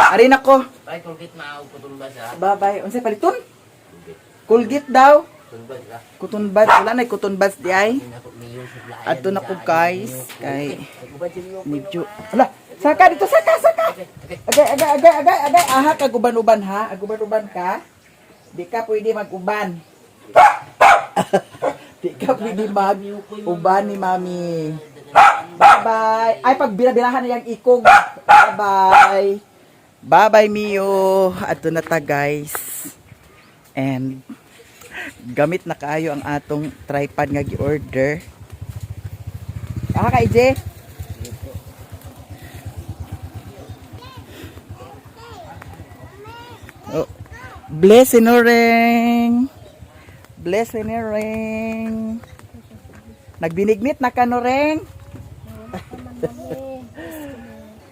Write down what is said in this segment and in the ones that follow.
Ari nako. Ay, Colgate maaw ko tulba sa. Bye-bye. Unsay paliton? Colgate daw. Tulba sa. Cotton buds. Wala na cotton buds di ay. Ako mayor sa playan. Adto na ko, guys, kay medyo ala, saka dito, saka, saka. Agay, agay, agay, agay, agay. Aha, kag uban-uban ha. Aguban-uban ka. Di ka pwede mag-uban. Di ka pwede mag-uban ni Mami. Bye-bye. Ay, pagbira-birahan na yung ikog. Bye-bye. Bye-bye, Mio. Ato na ta, guys. And gamit na kaayo ang atong tripod nga gi-order. Ah, ka, IJ? Oh. Blessing ring. Blessing ring. Nagbinignit na ka no ring.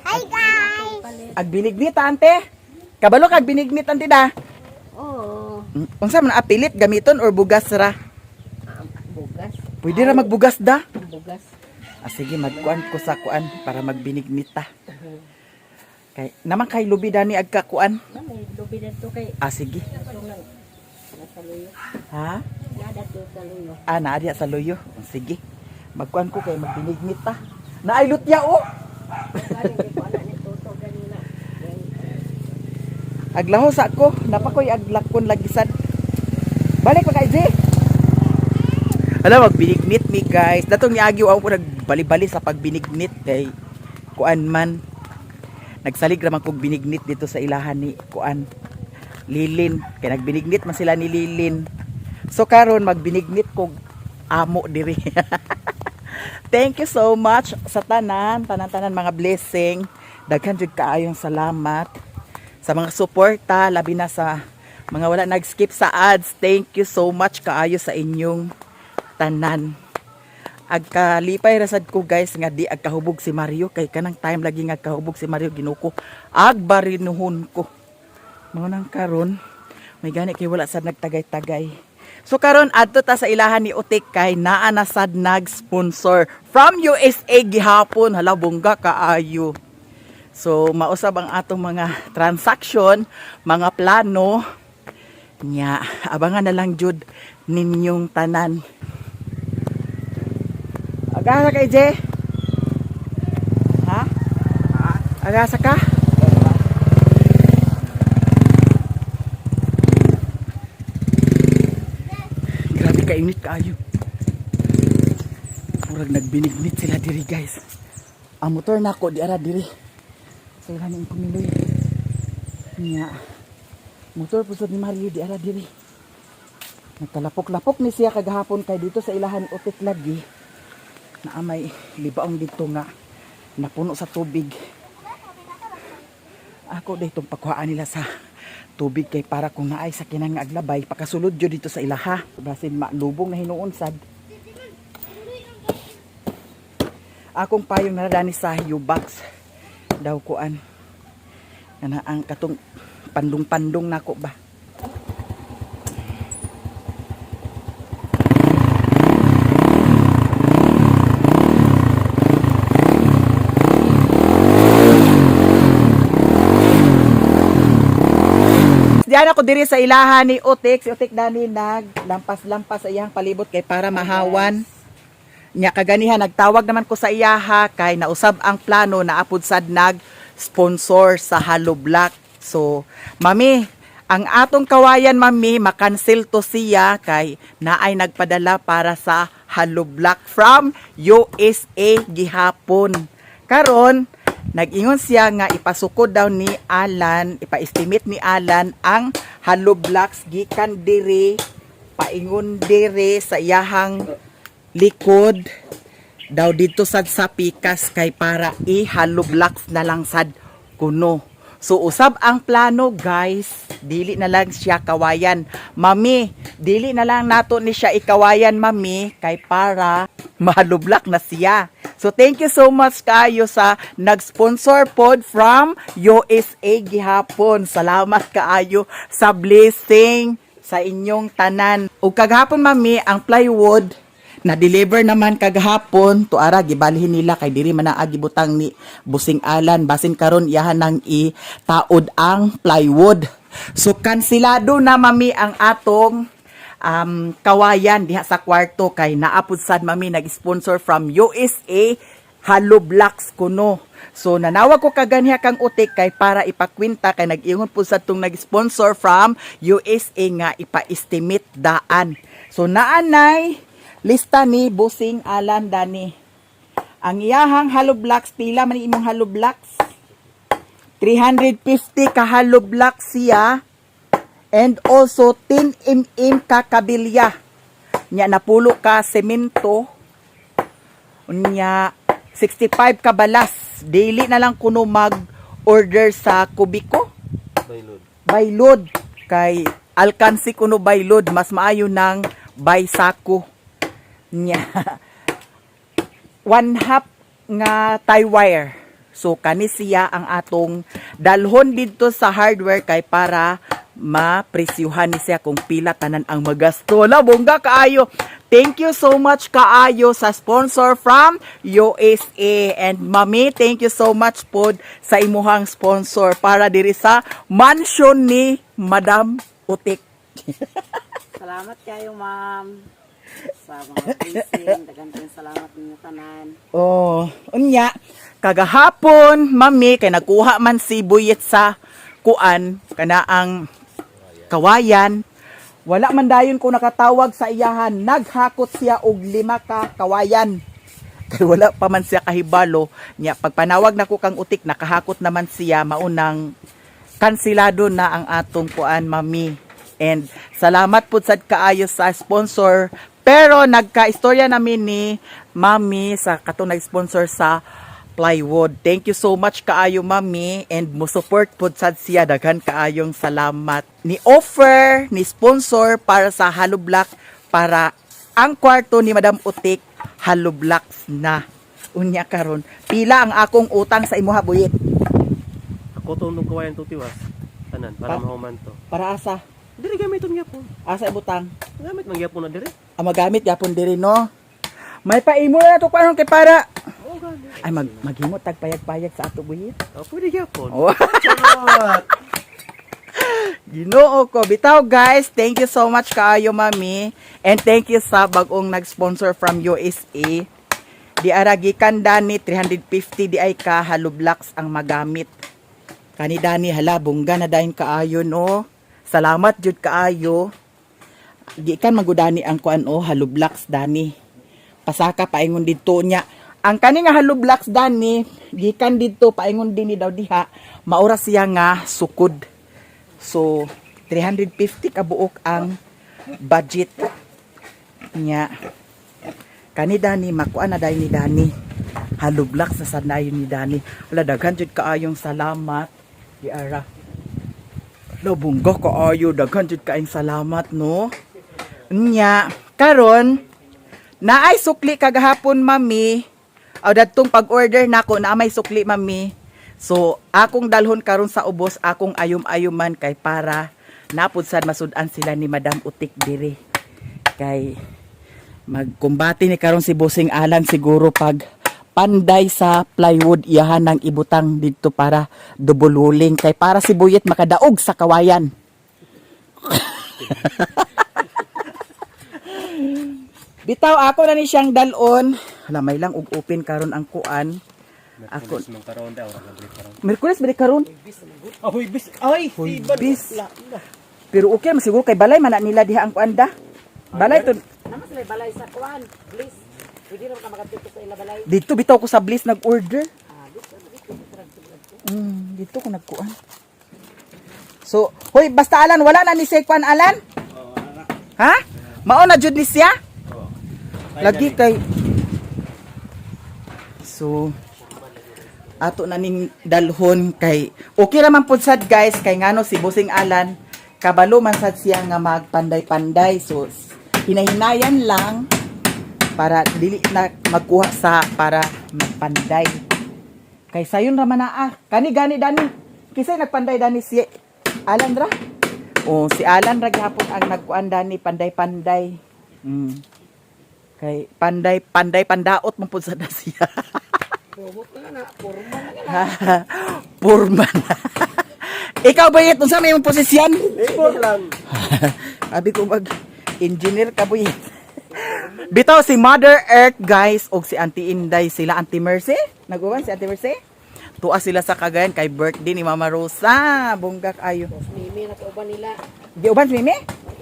Hi guys! Agbinignit ante. Kabalo kag binignit ante da. Oo. Unsa man apilit gamiton or bugas ra? Bugas. Pwede ra magbugas da. Bugas. Ah, sige, magkuan ko sa kuan para magbinignit ta. Kay naman kay lubi dani agka kuan. Na may lubi na to kay Ah, sige. itong nang nasa luyo. Ha? Nada to sa luyo. Ah, naa diya sa luyo. Sige. Magkuan ko kay magbinignit ta. Naay lutya oh. Gani di ko anak ni Toto ganina. Aglaho sa ako, napakoy aglakon lagi sad. Balik pa kay Jay. Alam, magbinignit mi guys. Datong niagi ako ko nagbali-bali sa pagbinignit kay kuan man. Nagsalig ra man kog binignit dito sa ilahan ni kuan Lilin. Kay nagbinignit man sila ni Lilin. So karon magbinignit kog amo diri. Thank you so much sa tanan, tanan-tanan mga blessing. Daghan jud kaayong salamat sa mga suporta, labi na sa mga wala nag-skip sa ads. Thank you so much kaayo sa inyong tanan. Agkalipay rasad ko guys nga di agkahubog si Mario kay kanang time lagi nga kahubog si Mario, ginuko agbarinuhon ko. Mao nang karon may gani kay wala sad nagtagay-tagay. So karon adto ta sa ilahan ni Utik kay naa na sad nag-sponsor from USA gihapon. Hala, bongga kaayo. So mausab ang atong mga transaction, mga plano. Nya, abangan na lang jud ninyong tanan. Agasa kay Je? Ha? Agasa ka? Grabe kainit kaayo. Murag nagbinignit sila diri guys. Ang motor nako di ara diri. Sa ilahan ng kumiloy. Nya. Motor pusod ni Mario di ara diri. Nagkalapok-lapok ni siya kagahapon kay dito sa ilahan utik lagi. Na may libaong dito nga napuno sa tubig. Ako dahil itong pakuhaan nila sa tubig kay para kung naay sa kinang nga aglabay pakasulod jud dito sa ilaha. Basin malubong na hinuon sad. Akong payong naradani sa U-box daw kuan. Kana ang katong pandung-pandong nako ba. Diyan ako diri sa ilahan ni Utik. Si Utik dani naglampas-lampas sa iyang palibot kay para mahawan. Nya kaganihan nagtawag naman ko sa iyaha kay nausab ang plano na apod sad nag sponsor sa Hollow Block. So, mami, ang atong kawayan mami, makancel to siya kay naay nagpadala para sa Hollow Block from USA gihapon. Karon, nag-ingon siya nga ipasukod daw ni Alan, ipa-estimate ni Alan ang hollow blocks gikan diri paingon diri sa iyahang likod daw dito sad sa pikas kay para i-hollow blocks na lang sad kuno. So usab ang plano guys, dili na lang siya kawayan. Mami, dili na lang nato ni siya ikawayan mami kay para mahalublak na siya. So thank you so much kayo sa nag-sponsor pod from USA gihapon. Salamat kaayo sa blessing sa inyong tanan. Ug kagahapon mami, ang plywood Na-deliver naman kagahapon tuara gibalhin nila kay diri man naa gibutang ni Busing Alan basin karon iyahan nang itaod ang plywood. So kansilado na, mami, ang atong kawayan diha sa kwarto kay naapod sad, mami, nag-sponsor from USA, hollow blocks kuno. So nanawag ko kaganha kang utik kay para ipakwenta kay nag-ingon po sa tong nag-sponsor from USA nga ipa-estimate daan. So naanay lista ni Busing Alan Dani. Ang iyahang hollow blocks, pila man imong hollow blocks? 350 ka hollow blocks siya and also 10 mm ka kabilya. Nya napulo ka semento. Unya 65 ka balas. Daily na lang kuno mag-order sa Kubiko Bailod. by load kay alkansi kuno by load, mas maayo nang by sako nya. One half nga tie wire. So kani siya ang atong dalhon didto sa hardware kay para mapresyuhan ni siya kung pila tanan ang magasto. Wala, bongga kaayo. Thank you so much kaayo sa sponsor from USA. And mami, thank you so much pod sa imuhang sponsor para diri sa mansion ni Madam Utik. Salamat kayo, ma'am, sa mga blessing. Daghan kayong salamat ninyo tanan. Oh, unya, kagahapon, mami, kay nagkuha man si Buyet sa kuan, kana ang kawayan. Wala man dayon ko nakatawag sa iyahan, naghakot siya og lima ka kawayan. Kay wala pa man siya kahibalo. Nya pagpanawag nako kang utik, nakahakot naman siya, maunang kansilado na ang atong kuan, mami. And salamat pud sad kaayo sa sponsor. Pero nagka-istorya namin ni mami sa katong nag-sponsor sa plywood. Thank you so much kaayo, mami, and mo support pud sad siya, daghan kaayong salamat. Ni offer ni sponsor para sa hollow block para ang kwarto ni Madam Utik hollow blocks na. Unya karon, pila ang akong utang sa imuha, Buyit? Ako tong kawayan to tiwas. Tanan para mahuman to. Para asa? Dire gamiton gyapon. Asa ibutang? Gamit man gyapon na dire. Ang magamit yapon diri, no. May paimo na to karon kay para Oo gani. ay maghimo tag payag-payag sa ato, Buyit. Oh, pwede gyapon. Oh. Ginoo ko. Bitaw guys, thank you so much kaayo, mami. And thank you sa bagong nag-sponsor from USA. Di ara gikan dani 350 di ay ka hollow blocks ang magamit. Kani dani, hala, bongga na dayon kaayo, no. Salamat jud kaayo. Gikan magudani ang kuan o hollow blocks dani. Pasaka paingon didto niya. Ang kani nga hollow blocks dani, gikan didto paingon dinhi daw diha, maura siya nga sukod. So 350 ka buok ang budget niya. Kani dani makuha na dayon ni Dani. Hollow blocks na sad nayon ni Dani. Wala, daghan jud kaayong salamat. Di ara. Lo, bungga kaayo, daghan jud kaayong salamat, no. Nya, karon naay sukli kagahapon, mami. Aw dadtong pag-order nako na may sukli, mami. So akong dalhon karon sa ubos, akong ayom-ayoman kay para napud sad masud-an sila ni Madam Utik diri. Kay magkumbate ni karon si Busing Alan siguro pag panday sa plywood iyahan ng ibutang didto para double walling kay para si Buyet makadaog sa kawayan. Bitaw ako na ni siyang dalon. Hala, may lang og open karon ang kuan. Ako Merkulis man karon daw, ra gabri karon. Merkulis ba di karon? Ah, Huwebes. Ay, Huwebes. Pero okay man siguro kay balay man na nila diha ang kuan da. Balay to Naman sila balay sa kuan. Please. Pwede naman ka makadto sa ila balay. dito bitaw ko sa Bliss nag-order. Dito ko nagkuan. So, hoy, basta Alan, wala na ni Sekwan Alan? Ha? Mao na jud ni siya? Lagi kay. So, ato na ning dalhon kay okay ra man pud sad guys kay ngano si Busing Alan kabalo man sad siya nga magpanday-panday, so hinahinayan lang para dili na magkuha sa para magpanday kay sayon ra man naa kani gani dani kisay nagpanday dani, si Alan ra. O si Alan ra gihapon ang nagkuan dani, panday-panday. Kay panday panday pandaot man pud sa na siya. Bubot na na, purma na na. Purma na. Ikaw ba yet unsa may imong posisyon? Labor lang. Abi ko mag engineer ka buyit. Bitaw si Mother Earth guys og si Auntie Inday sila Auntie Mercy. Naguban si Auntie Mercy. Tuwa sila sa Cagayan kay birthday ni Mama Rosa. Bongga ayo. Tapos mimi, nakauban nila. Giuban si Mimi?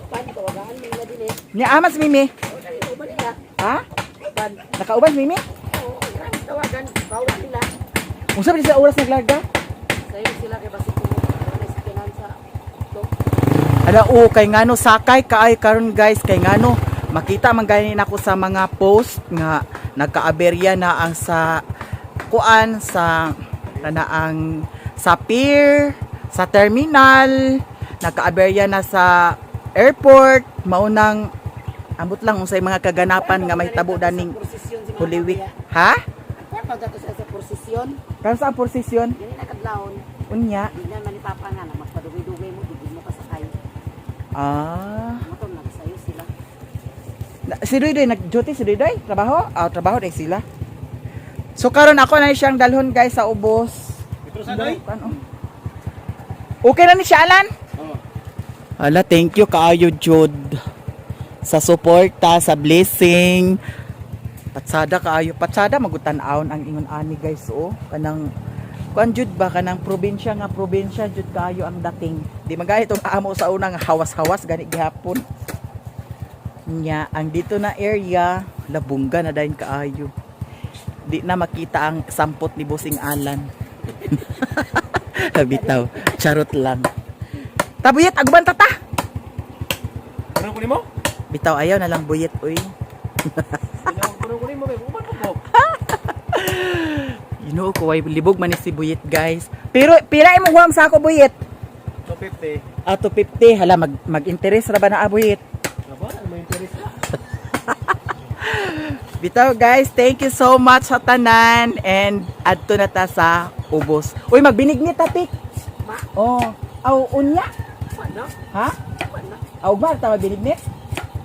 Uban, tawagaan nila din eh. Nya aman si Mimi. O, dali, uban nila. Ha? Uban. Nakauban si Mimi? Oo, grabe tawagan. Bawal nila. Unsa ba sila oras naglarga? Sayo sila kay basig kung ano sa kinansa. To. Ala o kay ngano sakay kaay karon guys, kay ngano makita man gani nako sa mga post nga nagkaaberya na ang sa kuan sa ang sa pier, sa terminal, nagkaaberya na sa airport, maunang ambot lang unsay mga kaganapan nga mahitabo daning Sa prosesyon si Mama Holy Week. Maria. Ha? Kuwan pa dato siya sa prosesyon. Karon sa ang prosesyon? Dili na kadlawon. Unya. Di na man ni Papa nga na magpadugay-dugay mo, di mo kasakay. Ah. Mo to nagsayo sila. Si Doy Doy, nag-duty si Doy Doy? Trabaho? Ah, trabaho dahil sila. So karon ako na siyang dalhon guys sa ubos. Ito sa doy. Ano? Okay na ni siya, Alan? Oo. Ala, thank you kaayo Jud sa suporta, sa blessing. Patsada kaayo, patsada magutan-awon ang ingon ani guys oh. Kanang kuan jud ba kanang probinsya nga probinsya jud kaayo ang dating. Di man gani itong amo sa unang hawas-hawas gani gihapon. Nya, ang dito na area, labungga na dayon kaayo. Di na makita ang sampot ni Bossing Alan. Bitaw, charot lang. Tabuyet, aguban tata. Ano ko nimo? Bitaw ayaw na lang buyet uy. Ano ko nimo kay uban ko. You know ko ay libog man ni si buyet guys. Pero pila imong huwam sa ako buyet? 250. Ah, 250 hala mag mag-interest ra ba na ah, buyet? Aba, ano may interest na? Bitaw guys, thank you so much sa tanan and adto na ta sa ubos. Uy, magbinignit ta tik. Oh, aw unya. Ano? Ha? Aw ba ta magbinignit?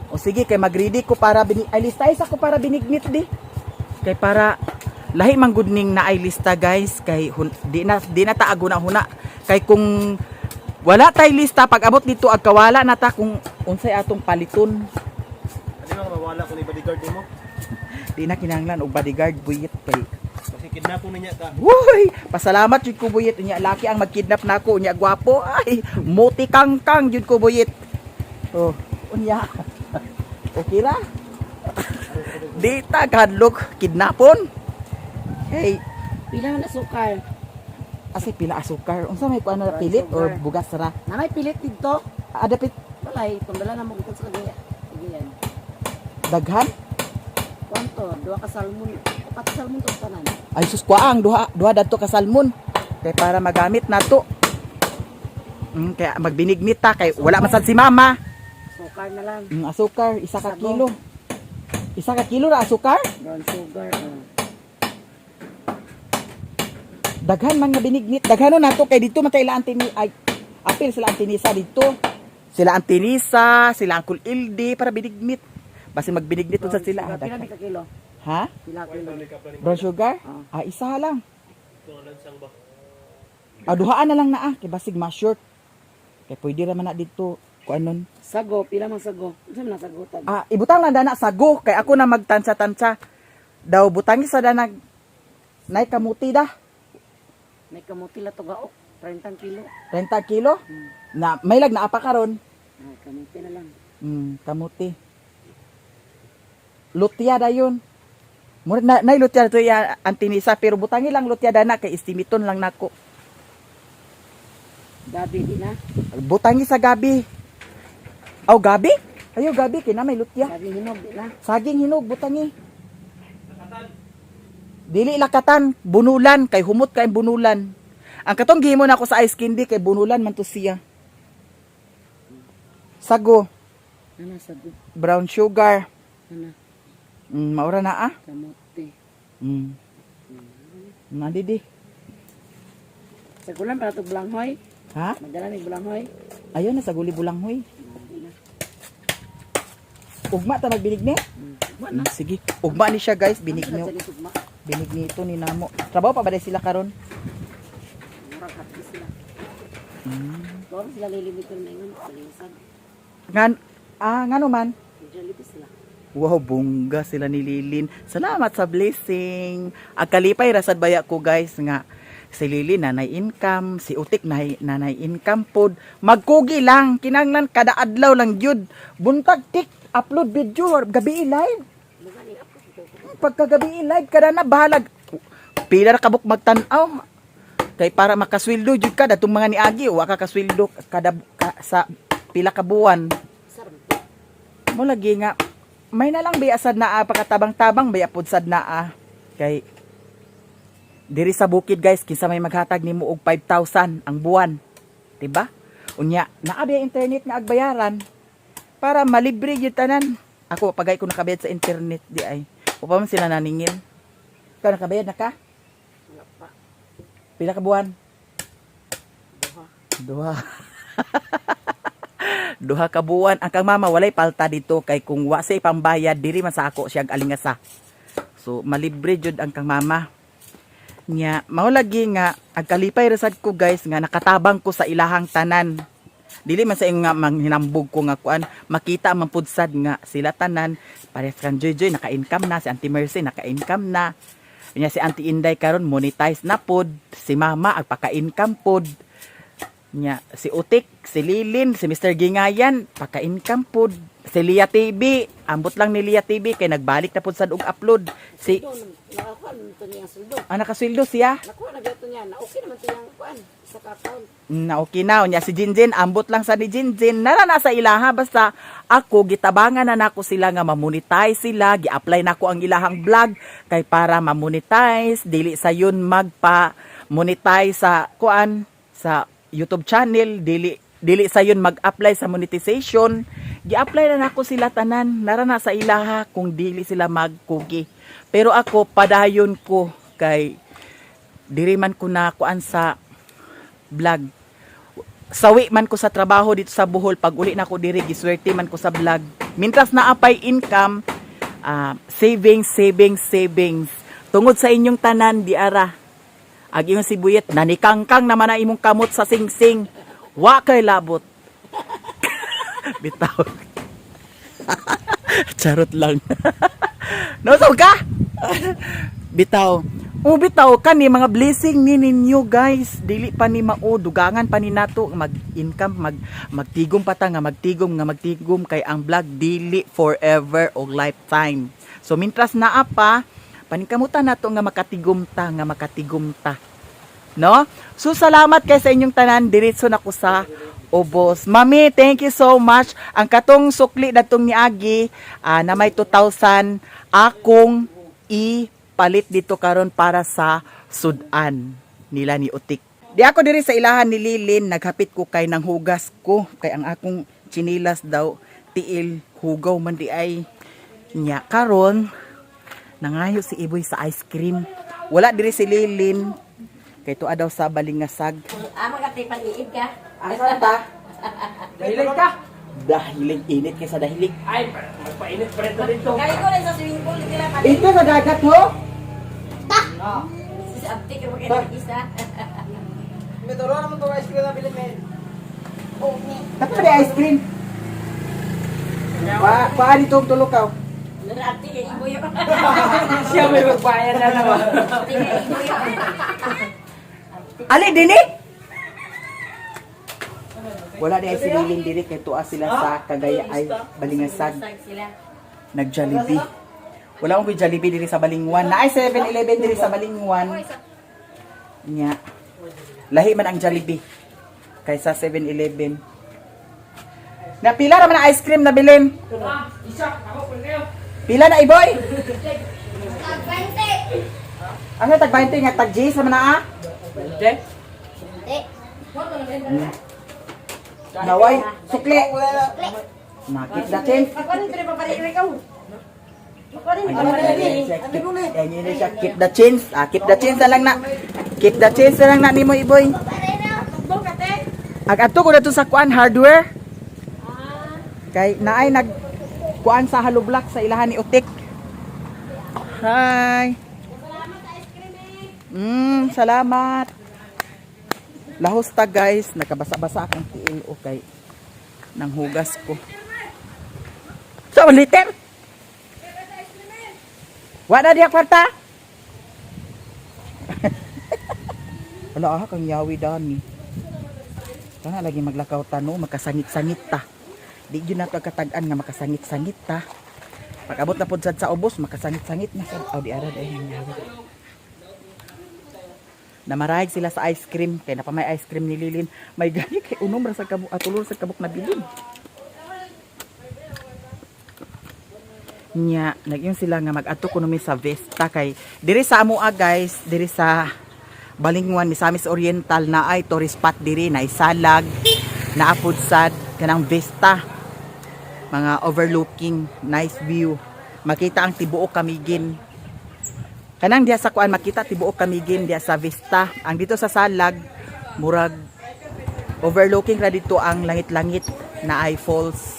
O sige kay magready ko para bini ay listay sa ko para binignit di. Kay para lahi man gud ning naay lista guys kay di na ta aguna-huna kay kung wala tay lista pag abot dito agkawala na ta kung unsay atong paliton. Ano nga mawala ko ni bodyguard nimo? Di na kinahanglan og bodyguard buyit kay Kasi kidnapon niya ka. Wuy! Pasalamat jud ko buyit unya laki ang magkidnap nako unya gwapo ay muti kang kang jud ko buyit. Oh, unya. Okay ra? Di ta kadlok kidnapon. Hey, Pila man asukar? asa pila asukar? Unsa may kuan na pilit or bugas ra? Na may pilit dito. Ah, dapit Walay, tungdala na mo gikan sa Cagayan. Cagayan. daghan? Kwanto, duha ka salmon, upat ka salmon to tanan. Ay sus kuang duha duha dadto ka salmon. Kay para magamit nato. Kaya magbinignit ta kay wala man sad si mama. Sukar na lang. Asukar, isa ka Sago. kilo. Isa ka kilo ra asukar? Brown sugar. Oh. Daghan man nga binignit. Daghan nato kay dito man tayo ila antini ay apil sila antinisa dito. Sila antinisa, sila Uncle Ildi para binignit. Basi magbinignit Brown unsa sila. sugar. Ah, Pila daghan. ka kilo? Ha? Pila kilo. Brown sugar? Ah. Ah, isa lang. Ito ang lansang ba? Ah, duhaan na lang na ah, kay basig ma-short. Kay pwede ra man na dito kuanon. Sago, pila man sago. Unsa man ang sagutan? Ah, ibutang lang dana sago kay ako na magtansa-tansa. Daw butangi sa danag nay kamuti da. May kamuti la to gaok, 30 kilo. 30 kilo. Na may lag naa pa karon. Ay, kamuti na lang. Kamuti. Lutia dayon. Murag na nay lutia to ya antinisa pero butangi lang lutia dana kay estimiton lang nako. Gabi di na. Butangi sa gabi. Aw gabi? Ayo gabi kay na may lutia. Gabi hinog di na. Saging hinog butangi. Dili lakatan, bunulan kay humot kay bunulan. Ang katong gihimo nako sa ice candy kay bunulan man to siya. Sago, Ana sago. brown sugar. Ana Maura na ah. kamuti. Nandi di. Sagulan para to bulanghoy. Ha? Magdala ni bulanghoy. Ayaw na sa guli bulanghoy. Di na. Ugma ta magbinig ni. Sige. Ugma ni siya, guys, binigno. Sa ugma. Binignito ni namo. Trabaho pa ba dahil sila karon? Murag happy sila. Tuwa sila lilimit ko na ingon. Balingsad. Ngan ah ngano man? Jollibee sila. Wow, bongga sila ni Lilin. Salamat sa blessing. Ang kalipay rasad baya ko, guys, nga si Lilin nanay income, si Utik nay nanay income pod. Magkugi lang kinanglan kada adlaw lang gyud. Buntag tik upload video gabi live. Pagkagabi live kada na bahalag. Pila ra kabuk magtan-aw. Kay para makasweldo jud ka datong mga niagi wa ka kasweldo kada ka, sa pila ka buwan mo lagi nga may na lang biya sad naa pakatabang-tabang biya pud sad naa kay diri sa bukid, guys, kinsa may maghatag nimo og 5,000 ang buwan, diba? Unya naa biya internet nga agbayaran para malibre gyud tanan. Ako pagay ko nakabayad sa internet di ay upa man sila naningil. Ikaw nakabayad na ka? Wala pa. Pila ka buwan? Duha. Duha. Duha ka buwan. Ang kang mama walay palta dito kay kung wa siya pambayad diri man sa ako siya alingasa. So malibre jud ang kang mama. Nya mao lagi nga ang kalipay ra sad ko, guys, nga nakatabang ko sa ilahang tanan. Dili man sa ingon nga manghinambog ko nga kuan, makita man pud sad nga sila tanan parehas kan Joy Joy naka-income na, si Auntie Mercy naka-income na. Nya si Auntie Inday karon monetize na pod, si Mama agpaka-income pod. Nya, si Utik, si Lilin, si Mr. Gingayan, paka-income pod. Si Lia TV, ambot lang ni Lia TV kay nagbalik na pod sad og upload. Si Doon, nakakuha naman to niya ang sweldo. ah, nakasweldo siya. Nakuha na gato niya. Na okay naman to niyang kuan sa account. Na okay na unya si Jinjin, ambot lang sa ni Jinjin. Nara na sa ilaha basta ako gitabangan na nako sila nga mamonetize sila, gi-apply nako ang ilahang vlog kay para mamonetize, dili sayon magpa monetize sa kuan sa YouTube channel, dili dili sayon mag-apply sa monetization. Gi-apply na nako sila tanan, nara na sa ilaha kung dili sila magkugi. Pero ako padayon ko kay diri man ko na kuan sa vlog. Sawi man ko sa trabaho dito sa Bohol, pag uli na ko diri giswerte man ko sa vlog. Mintras naa pay income, ah, savings, savings, savings. Tungod sa inyong tanan di ara. Ag imong sibuyet nanikangkang naman na imong kamot sa singsing. Wa kay labot. Bitaw. Charot lang. Nosog ka? Bitaw. O bitaw ka ni mga blessing ni ninyo, guys. Dili pa ni mao dugangan pa ni nato mag-income, magtigom pa ta nga magtigom nga magtigom kay ang vlog dili forever o lifetime. So mintras naa pa paningkamutan nato nga makatigom ta nga makatigom ta. No? So salamat kay sa inyong tanan, diretso na ko sa ubos. Mami, thank you so much. Ang katong sukli datong niagi ah, na may 2,000 akong ipalit dito karon para sa sudan nila ni Utik. Di ako diri sa ilahan ni Lilin, naghapit ko kay nang hugas ko kay ang akong chinilas daw tiil hugaw man di ay nya karon nangayo si Iboy sa ice cream. Wala diri si Lilin. Kay tuwa daw sa Balingasag. Ah, magkatay paniid ka. Asa ta? Dahilig ka! Dahilig init kaysa dahilig. Ay, magpainit pa rin dito. Kaya ko lang sa swimming pool, hindi lang paniid. Ito sa dagat ho. Sa abtik, magkatay isa. Dapat ba ice cream? Pa, pa dito ang tulukaw. Nara abtik, yung iboyo. Siya may magbayad na naman. Abtik, yung iboyo. Ali dini. Wala di ay sililin diri kay tuwa sila sa Cagaya ay Balingasag Sag sila. nag Jollibee. Wala akong Jollibee diri sa Balingwan. Naay 7-Eleven diri sa Balingwan. Nya. Lahi man ang Jollibee kaysa 7-Eleven. Napila naman ang ice cream na bilin. Pila na iboy? Ano tag 20 nga tag G sa mana ah? Naway, sukli. Nakit na change. Ayun siya, keep the change. Ah, keep the change na lang na. Keep the change na lang na nimo iboy. Ag adto ko na to sa kuan hardware. Kay naay nag kuan sa hollow block sa ilahan ni Utik. Hi. Salamat. Lahos ta, guys, nakabasa-basa akong tiil, okay. Nang hugas ko. So, liter. Wala diya kwarta. Wala ah, kang yawi dani. Kana lagi maglakaw ta no, makasangit-sangit ta. Di gyud nato katag-an nga makasangit-sangit ta. Pag abot na pod sad sa ubos, makasangit-sangit na sad. Aw, di ara dahil ang yawi. Namarahig sila sa ice cream kay napa may ice cream ni Lilin. May gani kay unom ra sa kabuk, atulor sa kabuk na bilin. Nya, nagyun sila nga mag-adto kuno mi sa Vesta kay diri sa amoa, guys, diri sa Balingwan, Misamis Oriental na ay tourist spot diri na isalag, naapod sad kanang Vesta. Mga overlooking, nice view. Makita ang tibuok Camiguin. Kanang diha sa kuan makita tibuok Camiguin diha sa Vista. Ang dito sa Salag, murag overlooking ra dito ang langit-langit na ay falls.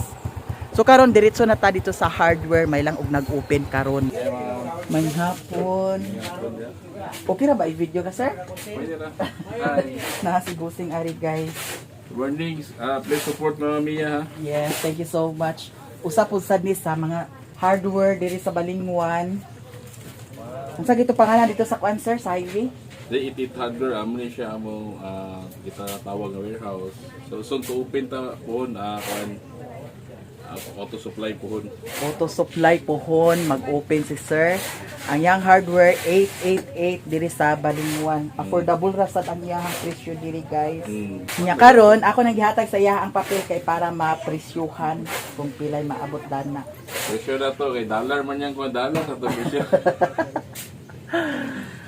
So karon diretso na ta dito sa hardware, may lang og nag-open karon. Manghapon. Okay ra ba i-video ka, sir? Pwede ra. Hi. Na si Busing ari, guys. Warnings, please support Mama Mia ha. Yes, thank you so much. Usa po sad ni sa mga hardware diri sa Balingwan. Unsa gito pangalan dito sa kuan, sir, sa highway? The 88 Hardware, amo ni siya among kita tawag nga warehouse. So soon to open ta pohon kuan auto supply pohon. Auto supply pohon mag-open si sir. Ang yang hardware 888 diri sa Balingwan. Affordable ra sad ang iyang presyo diri, guys. Nya karon ako nang gihatag sa iya ang papel kay para mapresyuhan kung pilay maabot dana. Presyo na to kay dollar man yang kuan dollar sa to presyo.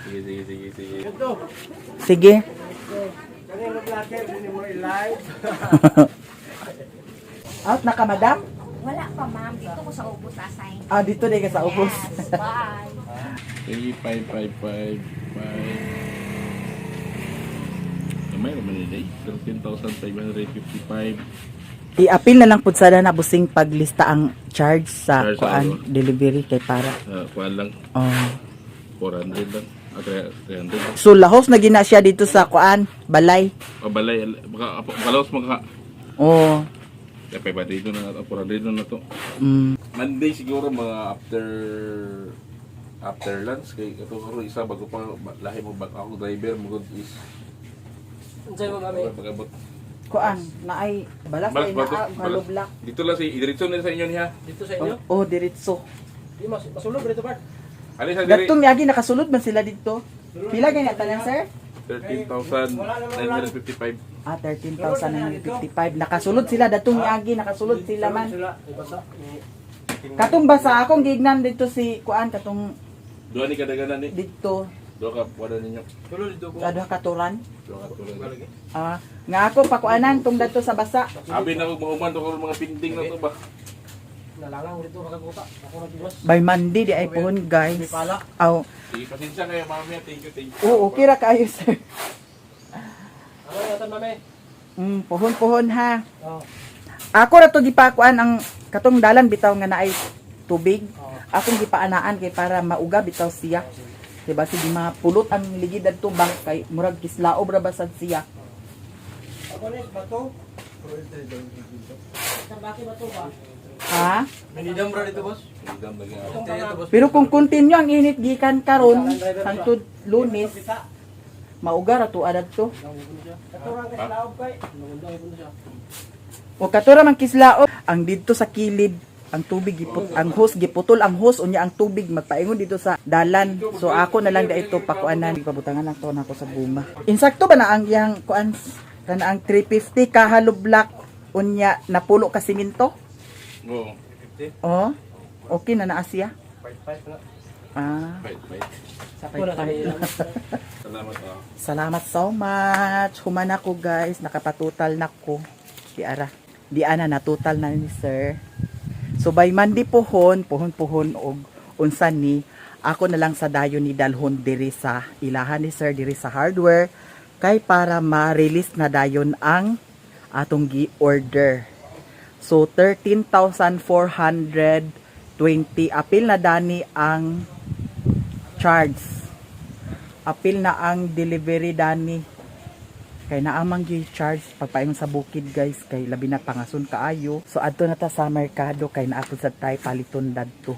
Sige, sige, sige, sige. Sige. Out na ka, madam? Wala pa, ma'am. Dito ko sa ubos assign. Ah, dito din ka sa ubos. Yes, bye. 3 5 5 5 5. Kamay naman ni day. 13,555. I-appeal na lang pud sana na busing paglista ang charge sa Charge sa kuan ano? delivery kay para. Kuan lang Oh. 400 lang. Ah, 300 lang. So lahos na gina siya dito sa kuan balay. Pabalay, baka balaos maka Oh. Ya, 500 na na to, 400 na na to. Monday siguro mga after after lunch kay kato karon isa bago pa lahi mo bag ako driver mo good is Unsay mo, mami? pag-abot. Kuan na ay balas Balas ay ba to? naa Balas. block. Dito lang si diretso na sa inyo niya. Dito sa inyo? Oh, diretso. Di mas masulog dito, Bart. Ali sa diri Datong miagi nakasulod man sila dito. Pila gani tanan, sir? 13,955. Ah, 13,955. Nakasulod sila datong miagi, nakasulod sila man. Sila, ibasa. Katong basa akong gignan dito si kuan katong Duha ni kadaganan ni. dito Duha ka wala ninyo. Sulod dito ko. sa duha ka turan. Duha ka tulad. Ah, nga ako pakuanan tong dadto sa basa. Abi na ko mauman to karon mga pinding na to ba. Nalangang dito makaguta. Ako na tiwas. By Monday di ay pohon, guys. Aw, Sige, pasensya kayo, Mama Mia. Thank you, thank you. oo, okay ra kaayo, sir. Ano yata, mami? Pohon-pohon ha. Oh. Ako ra to gipakuan ang katong dalan bitaw nga naay tubig. Akong gipaanaan kay para mauga bitaw siya. Diba sige mapulot ang ligid adto ba kay murag kislaob ra ba sad siya. Ako ni bato. Ha? Minidam ra dito, boss. Hanggang lagi ako. Pero kung continue ang init gikan karon hangtod Lunes, mauga ra to adto. O katura man kislaob ang didto sa kilid ang tubig giput ang hose giputol ang hose unya ang tubig magpaingon dito sa dalan. So ako na lang dito pakuanan, pabutangan lang to nako sa guma. Insakto ba na ang iyang kuan kana ang 350 ka hollow block unya napulo ka simento? Oo. Oh, okay na naa siya. Ah, Fight, fight. sa five. Salamat ah. Salamat so much. Human ako, guys, nakapatutal na ko. Di ara. Di ana natutal na ni sir. So by Monday pohon, pohon pohon og unsa ni ako na lang sa dayon ni dalhon diri sa ilahan ni sir diri sa hardware kay para ma-release na dayon ang atong gi-order. So 13,420 apil na dani ang Charge. Apil na ang delivery dani. Kay naamang gyud charge pagpaingon sa bukid, guys, kay labi na pangason kaayo. So adto na ta sa merkado kay naa pud sad tay paliton dadto.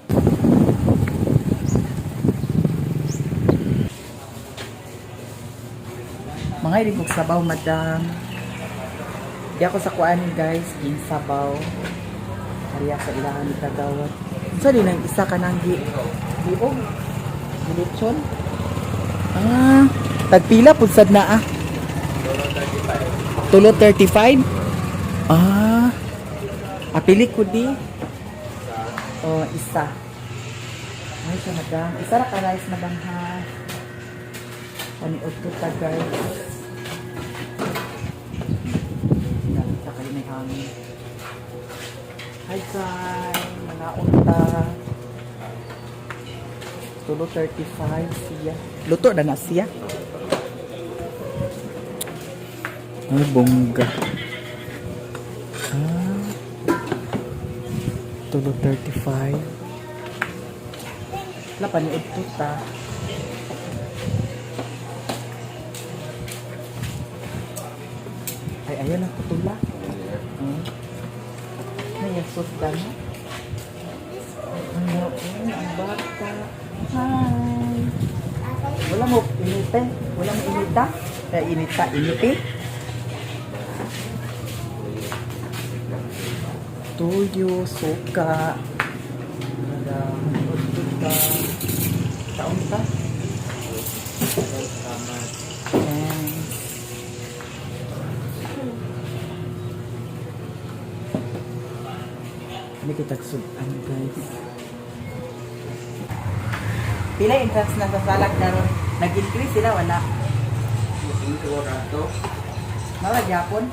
Mga ilig sabaw, madam. Di ako sa kuan, guys, ging sabaw. Kariya sa ilahan ni kagawad. Unsa din ang isa kanang gi giog? Gilitson? Ah, tagpila pud sad na ah. Tulo 35? Ah. Apili ko di. Oh, isa. Ay, siya, madam. Isa ra ka rice, madam, ha. Paniod ko ta, guys. Sa kayo may hangin. Hi, guys. Mga unta. Tulo 35 siya. Luto na na siya. Ay, bongga. Ah. Tulo 35. Wala, paniod to ta. Ay, ayan ang kutula. Nayasot ka na. Ano, eh, ang bata. Hi. Wala mo inite. Wala mo inita. Eh, inita, inite. Tuyo, suka. Madam, ka. Taon ka? Thanks. Hindi kita sudan, guys. Pila entrance na sa salak karon? Nag-increase sila wala? Mara gyapon.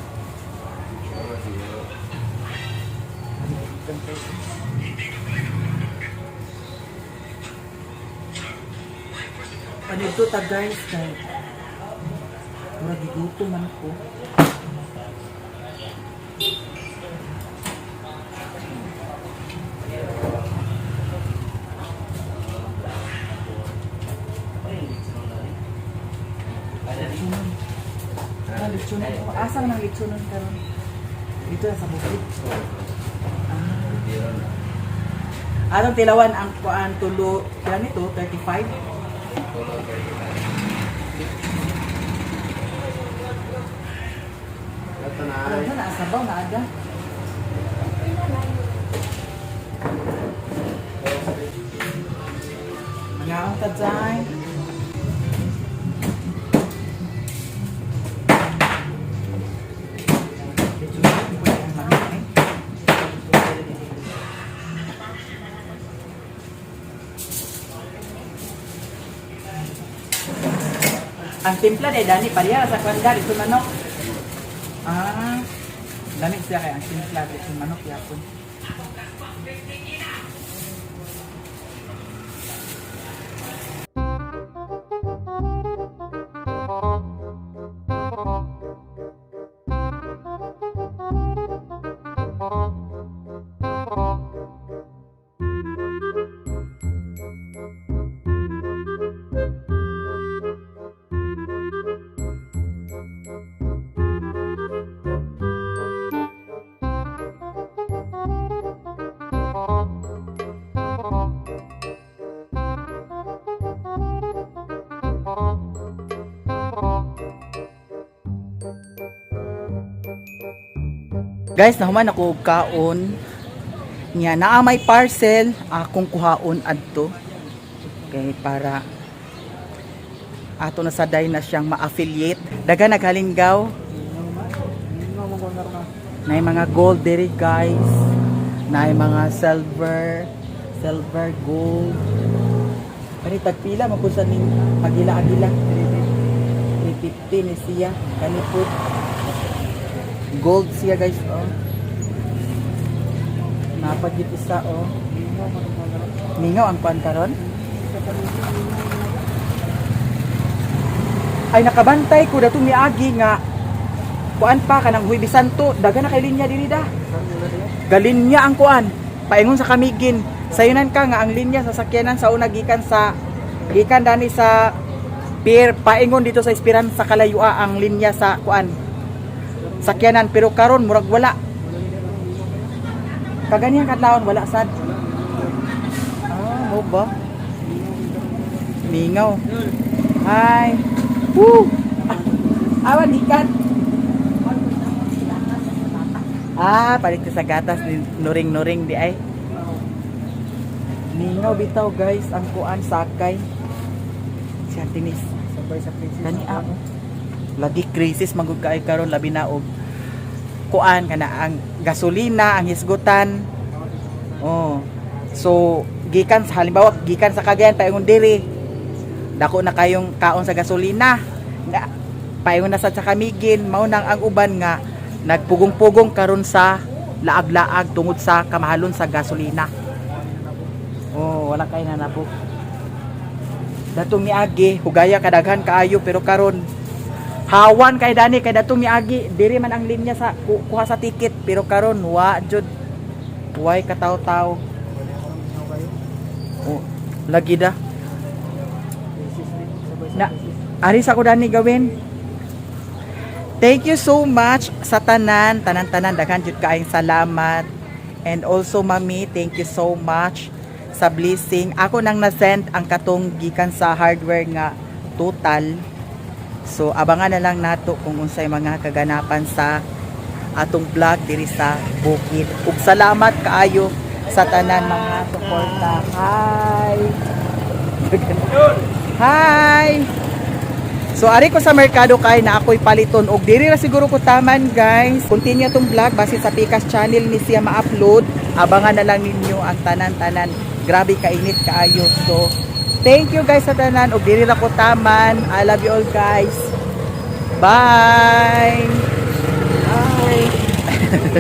Ano ito ta, guys, kay murag gigutom man ko. Litsunon. Ah, litsunon. Asa man ang litsunon karon? Dito na sa bukid. Ah. Atong tilawan ang kuan tulo, pila nito? 35? Ano na asabaw na aga? Mangaon ta dyan. Ang timpla de Dani pareha sa kwan dali manok. Ah. Dami siya kay ang timpla dito manok yapon. Guys, nahuman ako og kaon. Nya naa may parcel akong kuhaon adto. Kay para ato na saday na siyang ma-affiliate. Daga naghalinggaw. Nay mga gold diri, guys. Nay mga silver, silver, gold. Kani tagpila man sa ning agila-agila 350 ni siya. Kani pud gold siya, guys, oh. Napagit isa, oh. Mingaw ang kuan karon. Ay, nakabantay ko datong miagi nga kuan pa kanang Huwebes Santo, daga na kay linya dinhi da. Galinya ang kuan. Paingon sa Camiguin. Sayunan ka nga ang linya sa sakyanan sa una gikan sa Gikan dani sa pier paingon dito sa Esperanza Kalayua ang linya sa kuan. Sakyanan, pero karon murag wala. Kaganihang kadlawon wala sad. Ah, mo ba? Mingaw. Hi. Woo! Awan ikan. Ah, palit ka sa gatas ni nuring-nuring di ay. Mingaw bitaw, guys, ang kuan sakay. Si Antinis. Sabay sa princess. Kani ah, oh. Lagi crisis manggug kaay karon, labi na og kuan kana ang gasolina, ang hisgutan. Oh. So gikan sa halimbawa gikan sa Cagayan paingon diri. Dako na kayong kaon sa gasolina. Na, paingon na sa Camiguin, mao nang ang uban nga nagpugong-pugong karon sa laag-laag tungod sa kamahalon sa gasolina. Oh, wala kay nanabok. Datong miagi, hugaya kadaghan kaayo, pero karon hawan kay dani kay datong miagi diri man ang linya sa kuha sa ticket, pero karon wa jud, way kataw-taw. Oh, lagi da. Na ari sa ko dani gawin. Thank you so much sa tanan, tanan-tanan, daghan jud kaayong salamat. And also, Mami, thank you so much sa blessing. Ako nang na-send ang katong gikan sa hardware nga total. So abangan na lang nato kung unsay mga kaganapan sa atong vlog diri sa bukid. Ug salamat kaayo sa tanan mga suporta. Hi. Hi. So ari ko sa merkado kay na ako'y paliton og diri ra siguro ko taman, guys. Continue tong vlog base sa Pikas channel ni siya ma-upload. Abangan na lang ninyo ang tanan-tanan. Grabe kainit kaayo. So thank you guys sa tanan og diri ra ko taman. I love you all, guys. Bye. Bye.